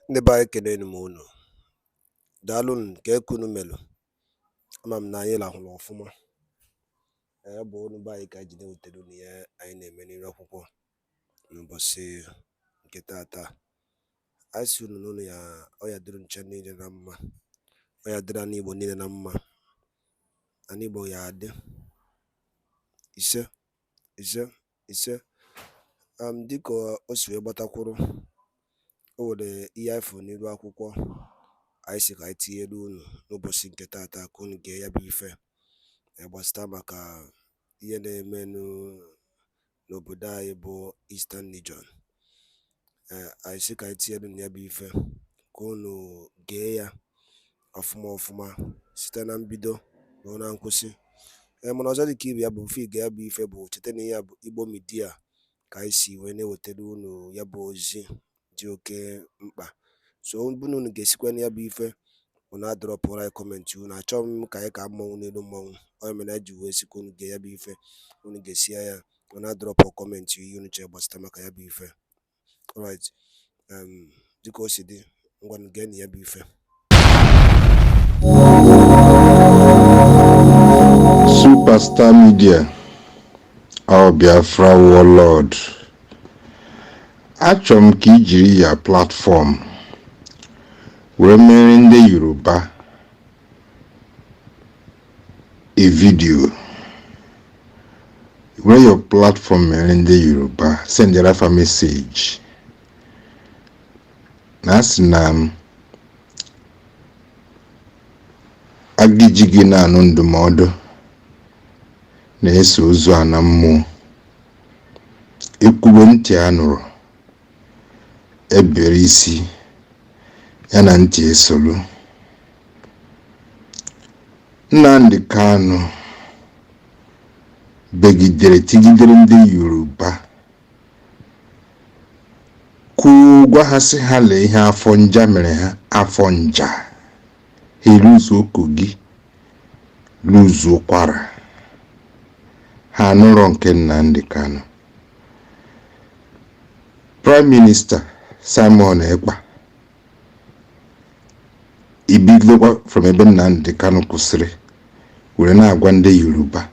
Ndị be anyị, ekenenu m unu. Daalụnụ. Kee ka unu melụ? Ama m na anyị lahụrụ ọfụma. Ee, ọ bụ unu be anyị ka anyị ji na-ewetara unu ihe anyị na-eme n'iru akwụkwọ n'ụbọchị nke taata. Anyị sị unu na unu ya ọ ya dịrị nche niile na mma, ọ ya dịrị ana Igbo niile na mma, ana Igbo ya adị ise, ise, ise. Dịka o si wee gbatakwuru, o nwere ihe anyị fụrụ n'iru akwụkwọ anyị sị ka anyị tinyere unu n'ụbọchị nke taata ka unu gee ya bụ ife gbasata maka ihe na-emenụ n'obodo anyị bụ Eastern Region. Ee, anyị sị ka anyị tinyere unu ya bụ ife ka unu gee ya ọfụma ọfụma site na mbido ruo na nkwụsị. Ee, mana ọzọ dịka ibe ya bụ mfe ige ya bụ ife bụ cheta na ihe a bụ Igbo Media ka anyị si wee na-ewetara unu ya bụ ozi dị oke mkpa. So ọ bụ na unu ga-esikwa na ya bụ ife, unu adropụrụ anyị comment unu. Achọghị m ka anyị ka mmọnwụ n'elu mmọnwụ. Ọ ya mere anyị ji wee sị ka unu gee ya bụ ife. Unu gesia ya, unu adropụ comment ihe unu chere gbasata maka ya bụ ife. Alright, dịka o si dị, ngwanụ, geenụ ya bụ ife. Superstar Media, ọ Biafra Warlord. Achọrọ m ka i jiri ya platform were mere ndị Yoruba a video. Were your platform mere ndị Yoruba, sendịara fa message na asị na agịji gị na-anụ ndụmọdụ na-eso ozu ana mmụọ. Ekwube ntị anụrụ, ebere isi ya na ntị esolu. Nnamdi Kanu begidere tigidere ndị Yoruba, kwuo, gwa ha sị ha lee ihe Afọnja mere ha. Afọnja ha eluzuo Kogi, luzuo Kwara. Ha anụrọ nke Nnamdi Kanu. Prime Minister Simon Ekpa ebidokwa from ebe Nnamdi Kanu kwụsịrị were na-agwa ndị Yoruba.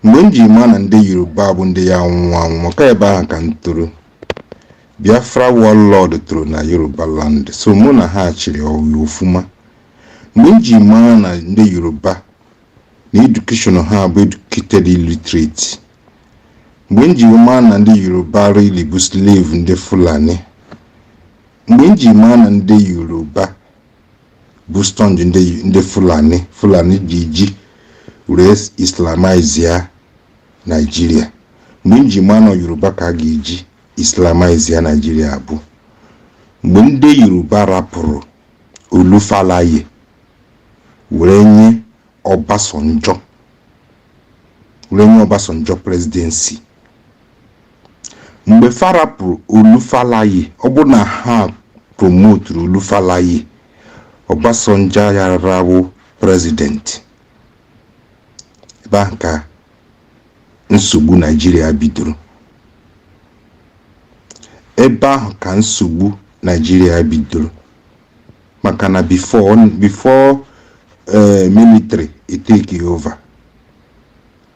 Mgbe m ji ma na ndị Yoruba bụ ndị ya anwụ anwụ, maka ebe ahụ ka m toro. Biafra Warlord toro na Yoruba land, so mụ na ha chịrị ọyị ofuma. Mgbe m ji mara na ndị Yoruba na education ha bụ educated illiterate, mgbe m ji mara na ndị Yoruba really bụ slave ndị Fulani, mgbe m ji mara na ndị Yoruba bụ sponge ndị Fulani, Fulani ji ji were islamize ya Nigeria, mgbe m ji mara na Yoruba ka a ga-eji islamize ya Nigeria bụ mgbe ndị Yoruba rapụrụ Olufalaye were nye Obasanjo, were nye Obasanjo presidency. Mgbe fa rapụrụ Olufalaye, ọ bụrụ na ha promoturu Olufalaye, Obasanjo yarawo president. Ebe ahụ ka nsogbu Naijiria bidoro. Ebe ahụ ka nsogbu Naijiria bidoro, maka na before military take over,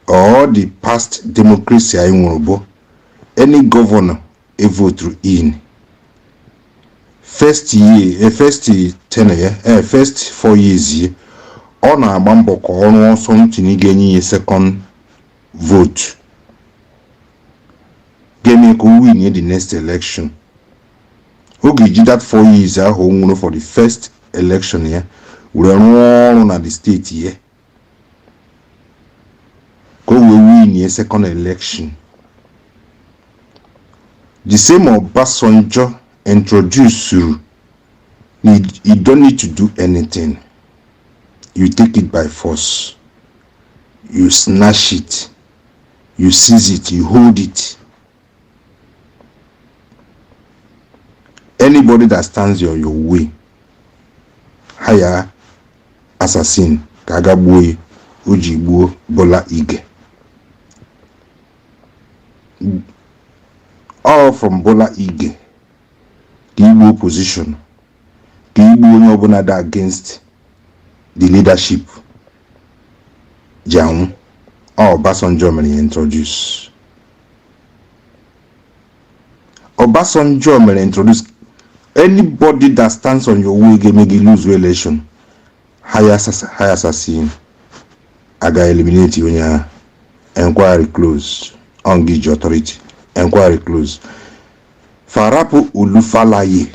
all the past democracy anyị nwere bụ any governor evoturu in first year, first tenure ya, first 4 years ya, ọ na-agba mbọ ka ọ rụọ something ga-enye ya second vote, ga-eme ka o win the next election. Ọ ga-eji that 4 years ahụ o nwere for the first election ya were rụọ ọrụ na the state ya ka o wee win ya second election. The same Obasanjo introduced you don't need to do anything, you take it by force, you snatch it, you seize it, you hold it. Anybody that stands on your way, hire assassin ka aga gbuo ya. O ji gbuo Bola Ige. All from Bola Ige. Ka igbu opposition, ka igbu onye ọbụla dị against the leadership ji anwụ. Ọ Obasanjo mere ya introduce. Obasanjo mere introduce anybody that stands on your way ga-eme gị lose election, hire assassin, aga eliminate onye ahụ. Enquiry closed on gị ji authority, enquiry closed. Farapụ Olufalaye,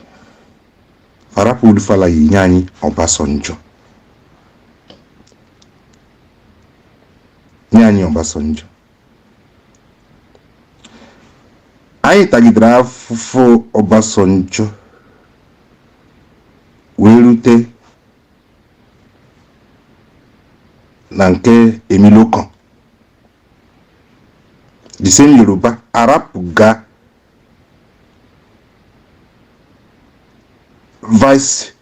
farapụ Olufalaye, nye anyị Obasanjo, nye anyị Obasanjo. Anyị tagidere afụfụ Obasanjo wee rute na nke Emilokan, the same Yoruba arapụga vice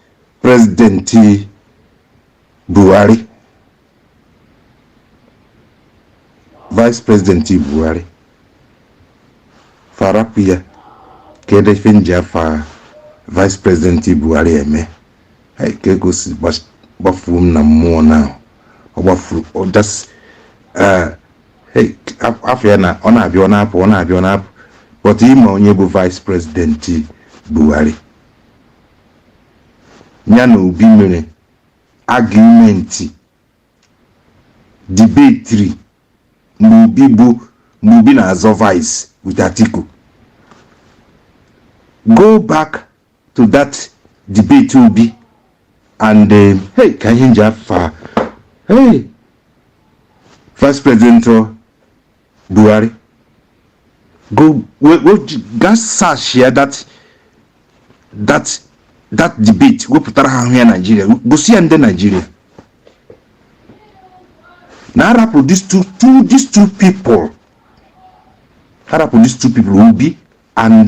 president Buhari, vice president Buhari, farapụ ya. Kedu ife nji afa vice president Buhari eme ka ego si gbafuo m na mmụọ na ọ gbafuru ọ just hey, afọ ya na ọ na-abịa, ọ na-apụ, ọ na-abịa, ọ na-apụ. But ịma onye bụ vice president Buhari, ya na Obi mere argument, debatiri mgbe Obi bụ, mgbe Obi na-azọ vice with Atiku. Go back to that debate, Obi and hey, ka ihe nji afa, hey, vice president Buhari, go we ga search ya that debate, wepụtara ha ahụ ya Nigeria, gosi ya ndị Nigeria na arapụ these two people, arapụ these two people, Obi and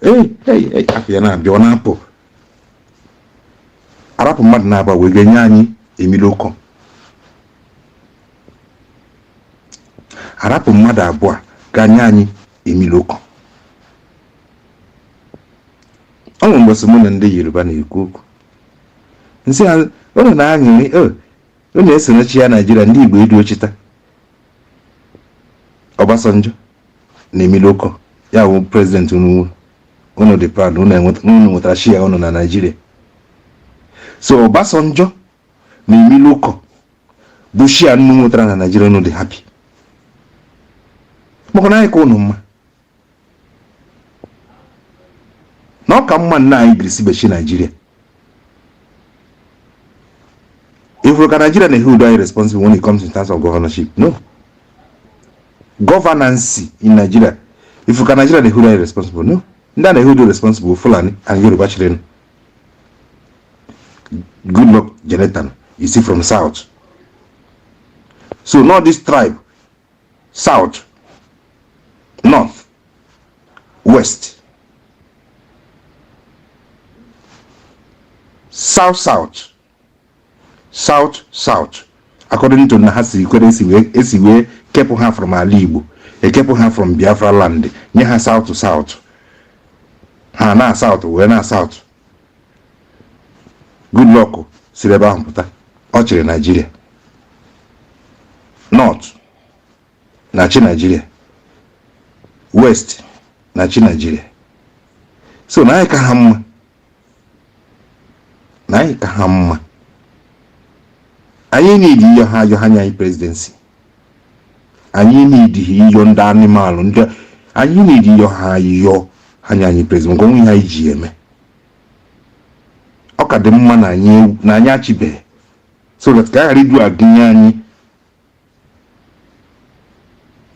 hey, hey, hey, afọ ya na-abịa, ọ na-apụ. Arapụ mmadụ na-aba wee ga-enye anyị Emilokan. Arapụ mmadụ abụọ ga-nye anyị Emilokan. Ọ nwere mgbe mụ na ndị Yoruba na-ekwu okwu, nsị ha unu na-aṅụrị, unu esorochi ya Naijiria, ndị Igbo edu ochita Obasanjo na Emilokan ya wụ president unu, unu dị proud unu nwetara share unu na Naijiria. So Obasanjo na Emilokan bụ share unu nwetara na Naijiria, unu dị happy maka na anyị ka unu mma na ọ ka mma nna anyị girisi bechi Naijiria. If ka Nigeria na-hold anyị responsible when it comes in terms of governorship, no governance in Nigeria. If ka Nigeria na-hold anyị responsible, no, ndị a na-hold responsible Fulani and Yoruba chịrị. Goodluck Jonathan, you see, from south. So not this tribe, south, north, west, south, south, south, south, according to na ha si kwere esi wee kepụ ha from ala Igbo, ekepụ ha from Biafra land, nye ha south to south, ha na south wee na south. Goodluck siri ebe ahụ pụta, ọ chịrị Nigeria. North na-achị Nigeria, West na-achị Nigeria. So na anyị ka ha mma, na anyị ka ha mma. Anyị need iyo ha ayọ ha nye anyị presidency. Anyị need iyo ndị animal ndị anyị need iyo ha ayọ ha nye anyị president, nke onwe ihe anyị ji eme. Ọ ka dị mma na anyị achịbeghị, so that ka a ghara idu agịnye anyị,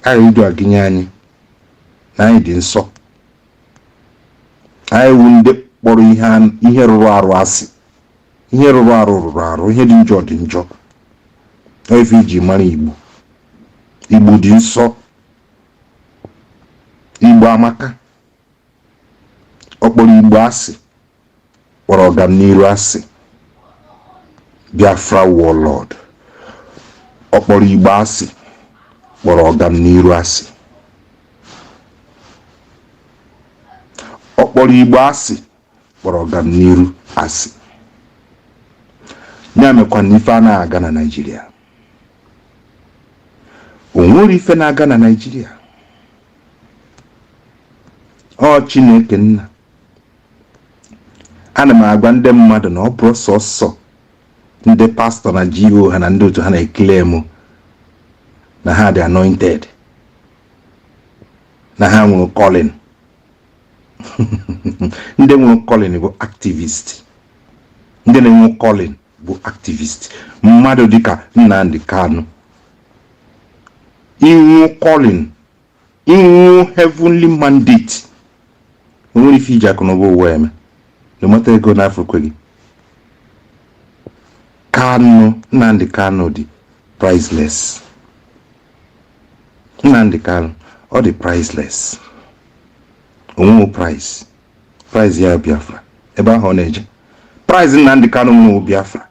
a ghara idu agịnye anyị na anyị dị nsọ. Anyị wụ ndị kpọrọ ihe rụrụ arụ asị. Ihe rụrụ arụ rụrụ arụ, ihe dị njọ dị njọ. Ife iji mara Igbo, Igbo dị nsọ, Igbo amaka. Ọ kpọrọ Igbo asị, kpọrọ ọganiru asị, Biafra warlord. Ọ kpọrọ Igbo asị, kpọrọ ọganiru asị. Ọ kpọrọ Igbo asị. Kpọrọ ọganiru asị. Ya mekwa na ife anaghị aga na Naịjirịa, o nwere ife na-aga na Naịjirịa. Ọ Chineke nna, ana m agwa ndị mmadụ na ọ bụrụ sọsọ ndị pastọ na GO ha na ndị otu ha na-eclaim na ha dị anointed, na ha nwere calling. Ndị nwere calling bụ activist. Ndị na-enwe calling bụ activist. Mmadụ dịka Nnamdi Kanu, inwu calling, inwu heavenly mandate, o nwere ife iji akụ n'ụba ụwa eme, no matter ego n'afọ gị. Kanu, Nnamdi Kanu dị priceless. Nnamdi Kanu, ọ dị priceless. Onweghị price. Price ya, Biafra. Ebe ahụ ọ na-eje, price Nnamdi Kanu nwere Biafra.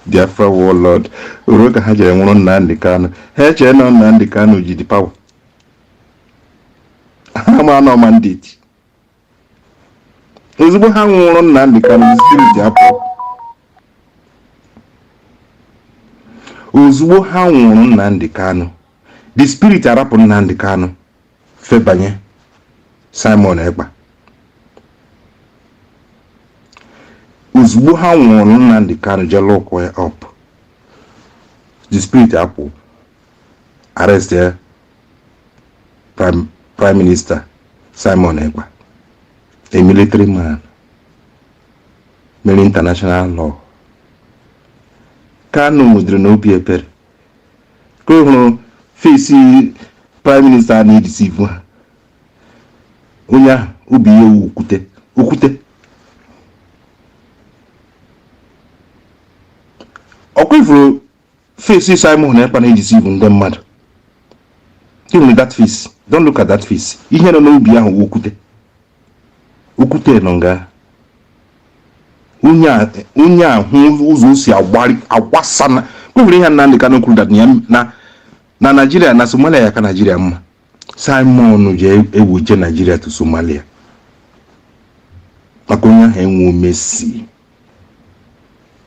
Biafra warlord ruo ka ha jere nwụrụ Nnamdi Kanu, ha echee na Nnamdi Kanu ji the power. Ha ma nọ mandate. Ozugbo ha nwụrụ Nnamdi Kanu, spirit apụ. Ozugbo ha nwụrụ Nnamdi Kanu, the spirit arapụ Nnamdi Kanu, febanye Simon Ekpa. Ozugbo ha nwụrụ Nnamdi Kanu, jee lock ya up, the spirit apụ, arrest ya prime minister Simon Ekpa, a military man mere international law. Kanu nwudere n'obi ebere ka ọ hụrụ face prime minister na-edeceive ha. Onye ahụ obi ya ewu okwute okwute. Ọkwa ifuru face Simon Ekpa na-edeceive ndị mmadụ. Gị nwere that face, don't look at that face. Ihe nọ n'obi ahụ wụ okwute okwute nọ nga. Onye a hụ ụzọ o si agbari agbasa na kwefere ihe Nnamdi Kanu kwuru that ya na Nigeria na Somalia ya ka Nigeria mma. Simon ji ewuje Nigeria to Somalia maka onye ahụ enwe mercy.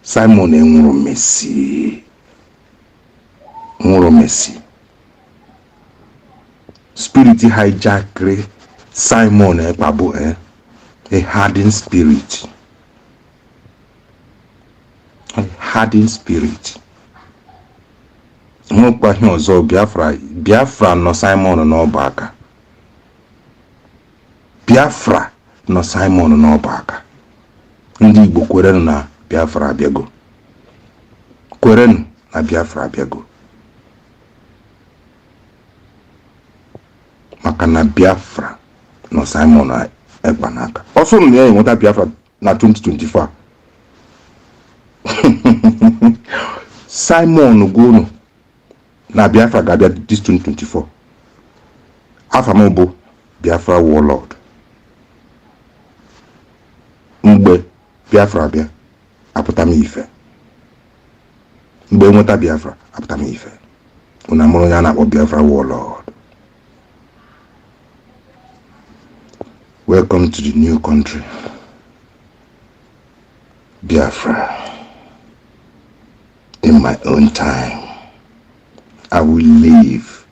Simon enwuru mercy, nwụrụ mercy. Spirit hijackri Simon Ekpa bụ a hardened spirit, a hardened spirit. Nwekwa ihe ọzọ, Biafra, Biafra nọ Simon n'ọbụ aka. Biafra nọ Simon n'ọbụ aka. Ndị Igbo, kwerenụ na Biafra abịago. Kwerenụ na Biafra abịago, maka na Biafra nọ Simon Ekpa n'aka. Ọsọ na ya enweta Biafra na 2024. Simon gwunu na Biafra ga-abịa this 2024. Afa m bụ Biafra warlord. Mgbe Biafra abịa, apụta m ife. Mgbe nweta Biafra, apụta m ife. Unu amụrụ onye a na-akpọ Biafra warlord. Welcome to the new country, Biafra. In my own time, I will live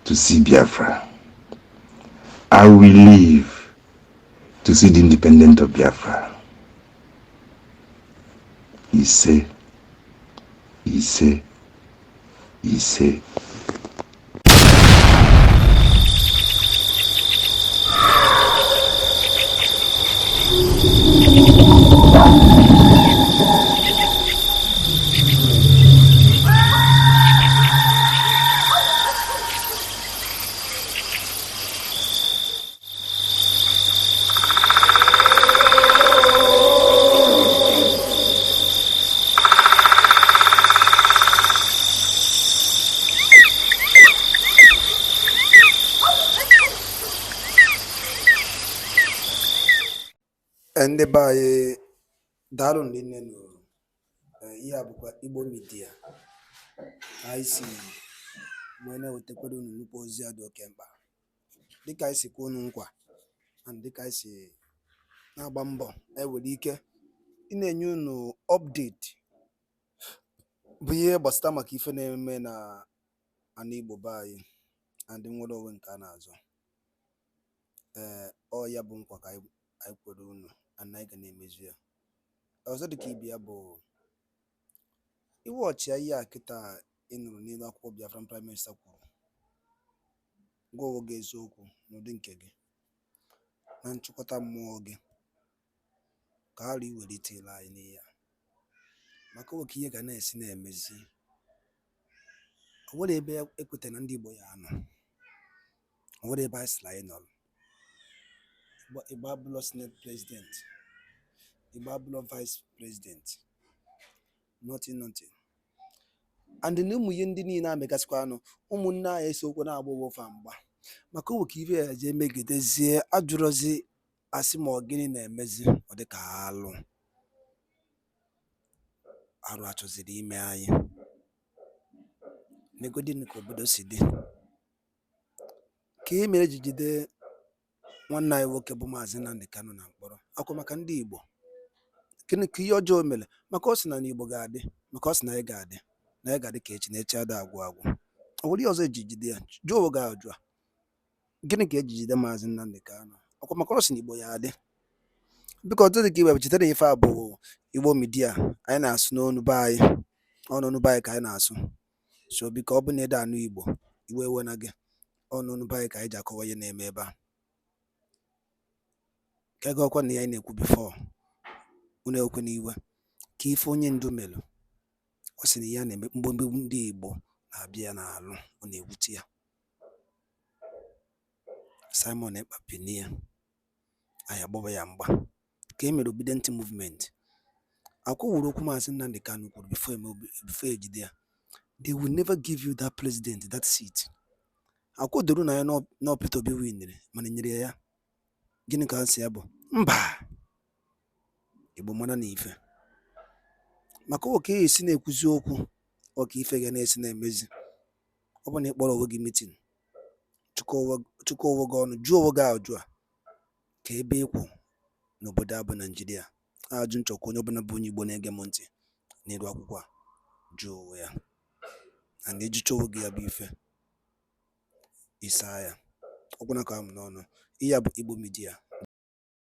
to see Biafra. I will live to see the independence of Biafra. Ise, ise, ise. Ndị be anyị, daalụ nne nụ. Ihe a bụkwa Igbo Media. Anyị si wee na-ewetakwara unu nnukwu ozi a dị oke mkpa. Dịka anyị si kwe unu nkwa and dịka anyị si na-agba mbọ ewere ike ị na-enye unu update bụ ihe gbasara maka ife na-eme na ana Igbo be anyị and nnwere onwe nke a na-azọ. Ee, ọ ya bụ nkwa ka anyị kwere unu and anyị ga na-emezu ya. Ọzọ dịka ibe ya bụ iwe ọchịa ihe a kịta ị nụrụ n'elu akwụkwọ Biafran Prime Minister kwuru, gwa onwe gị eziokwu n'ụdị nke gị na nchịkọta mmụọ gị, ka ghara iwelite ile anyị n'ihe a, maka oke ihe ga na-esi na-emezi. O nwere ebe ekweta na ndị Igbo ya anọ, o nwere ebe anyị sịrị anyị nọrọ. Igbo abụlọ senate president, Igbo abụlọ vice president, nothing, nothing. And na ụmụ ihe ndị niile a megasịkwa anụ, ụmụnne anyị esokwe na-agba onwe mgba, maka owe ka ife ya jee megidezie ajụrụzi asị ma ọ gịnị na-emezi. Ọ dị ka alụ arụ achọziri ime anyị. Negodin ka obodo si dị, ka e mere ji jide nwanne anyị nwoke bụ Maazị Nnamdi Kanu na mkpọrọ akwa maka ndị Igbo. Gịnị ka ihe ọjọọ o mere? Maka ọ sị na n'Igbo ga-adị, maka ọ sị na anyị ga-adị, na anyị ga-adị ka echi na echi ada agwụ agwụ. Ọ nwere ihe ọzọ eji jide ya? Jụọ onwe gị ajụ a: gịnị ka eji jide Maazị Nnamdi Kanu? Ọkwa maka ọ sị na Igbo ya adị. Biko, ọtụtụ dị ka iwe chetara ife a bụ Igbo Media. Anyị na-asụ n'onu be anyị, ọ n'onu be anyị ka anyị na-asụ. So biko, ọ bụ na ede anụ Igbo, iwe ewe na gị. Ọ n'onu be anyị ka anyị ji akọwa ihe na-eme ebe a, ka ego ọkwa na ya anyị na-ekwu. Before unu ekwe n'iwe ka ife onye ndu melụ, ọ sị na ihe a na-eme mgbomgbe ndị Igbo na-abịa ya n'alụ, ọ na-ewute ya. Simon Ekpa penie anyị agbaba ya mgba ka e mere Obidient Movement. Akwụwụrụ okwu Maazị Nnamdi Kanu kwuru before eme, before ejide ya: "They will never give you that president, that seat." Akwụdoro na ya na Peter Obi winere, mana nyere ya ya gịnị ka ha si ya bụ mba. Igbo mara na ife maka ọ ka esi na-ekwuzi okwu, ọ ka ife ga na-esi na-emezi. Ọ bụ na ị kpọrọ onwe gị meeting, chịkọ onwe gị ọnụ, jụọ onwe gị ajụ a ka ebe ịkwụ n'obodo a bụ Naijiria. Ajụ nchọkwa onye ọbụla bụ onye Igbo na-ege m ntị n'elu akwụkwọ a jụọ onwe ya, and ejicha onwe gị ya bụ ife isaa ya ọgwụna ka m n'ọnụ. Ihe a bụ Igbo Media.